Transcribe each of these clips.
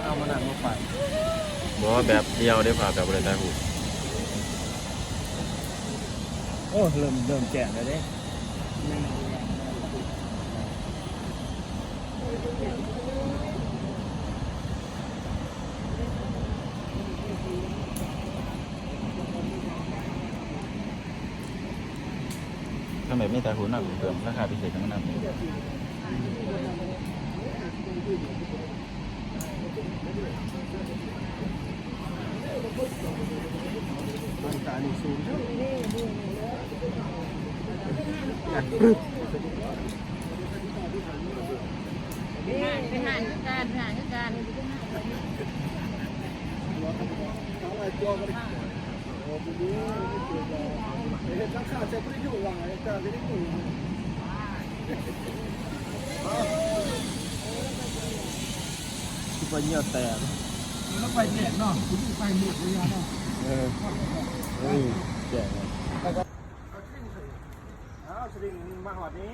ເອົາມານັ່ງລົດໄຟ ບໍ່ ແບບດຽວເດ້ ພາແບບບໍ່ໄດ້ຖ່າຍຮູບ. ໂອ້ ເລີ່ມ ເລີ່ມແຈ້ງແລ້ວເດ້. ທຳແບບນີ້ຕາຫູນຳ ເພີ່ມລາຄາພິເສດໃຫ້ມັນນຳ. ໄປຮ້ານ ໄປຮ້ານຄືກັນ ໄປຮ້ານຄືກັນ. ເຮັດຫຼັງຄາໃສ່ບໍ່ໄດ້ຢູ່ວ່າ ເຮັດການບໍ່ໄດ້ຢູ່ ຄືວ່າເຫຍື້ອແຕກ ມັນໄປແຕກເນາະ ຄືໄປໝົດເລີຍເນາະ. ເອີ ເອີ ແຕກ. ອ້າວ ສະລິງມາຮອດນີ້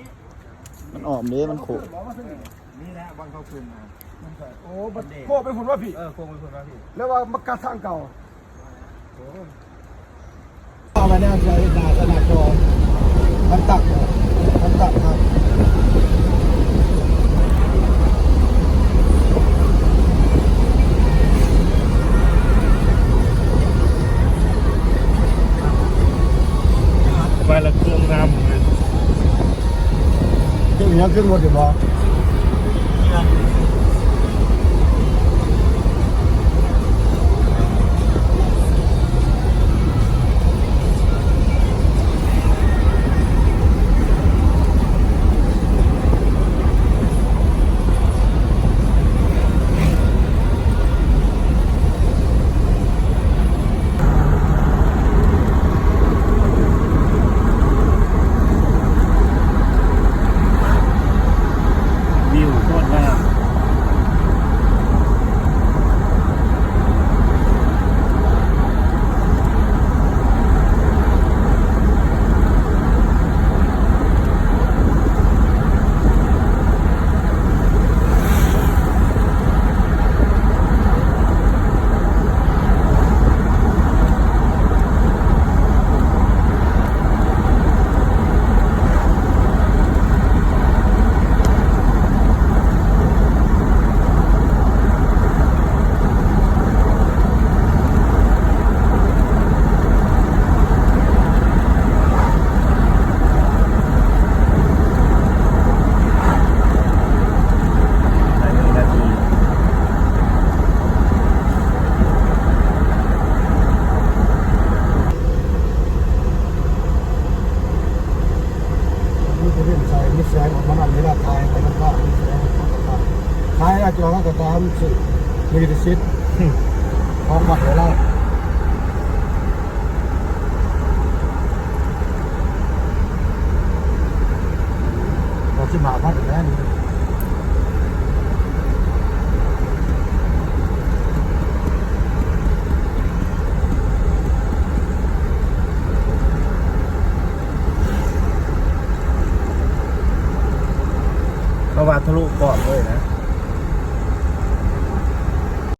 ມັນອ້ອມເດ້ ມັນໂຄ້ງ. ນີ້ແຫຼະບ່ອນເຂົາຂຶ້ນນະ ໂອ້ ມັນໂຄ້ງໄປພຸ້ນວ່າພີ່. ເອີ ໂຄ້ງໄປພຸ້ນວ່າພີ່ ແລ້ວວ່າມາກັດທາງເກົ່າ. ໂອ້ຍ ເອົາໄວ້ແນວໃດໜ້າ ໜ້າຈໍ ມັນຕັກ ມັນຕັກມາ. ໄປລະເຄື່ອງງາມເລີຍ. ເຄື່ອງຫຍັງ ເຄື່ອງລົດຢູ່ບໍ່? ວິວໂຄດງາມ. ໄດ້ເລີຍນາທີ. ມີແຕ່ເປັນໃສ ມີແສງອອກມານຳ ເວລາຖ່າຍໄປນຳ ມີແສງອອກມານຳ. ຂາຍໜ້າຈໍເຮົາກໍຕາມ ຊື່ລິຂະສິດຂອງວັດໃຫ້ລາວ. ກໍສິບຫ້າພັນແລ້ວນີ້. ເພາະວ່າທະລຸປອດເລີຍນະ.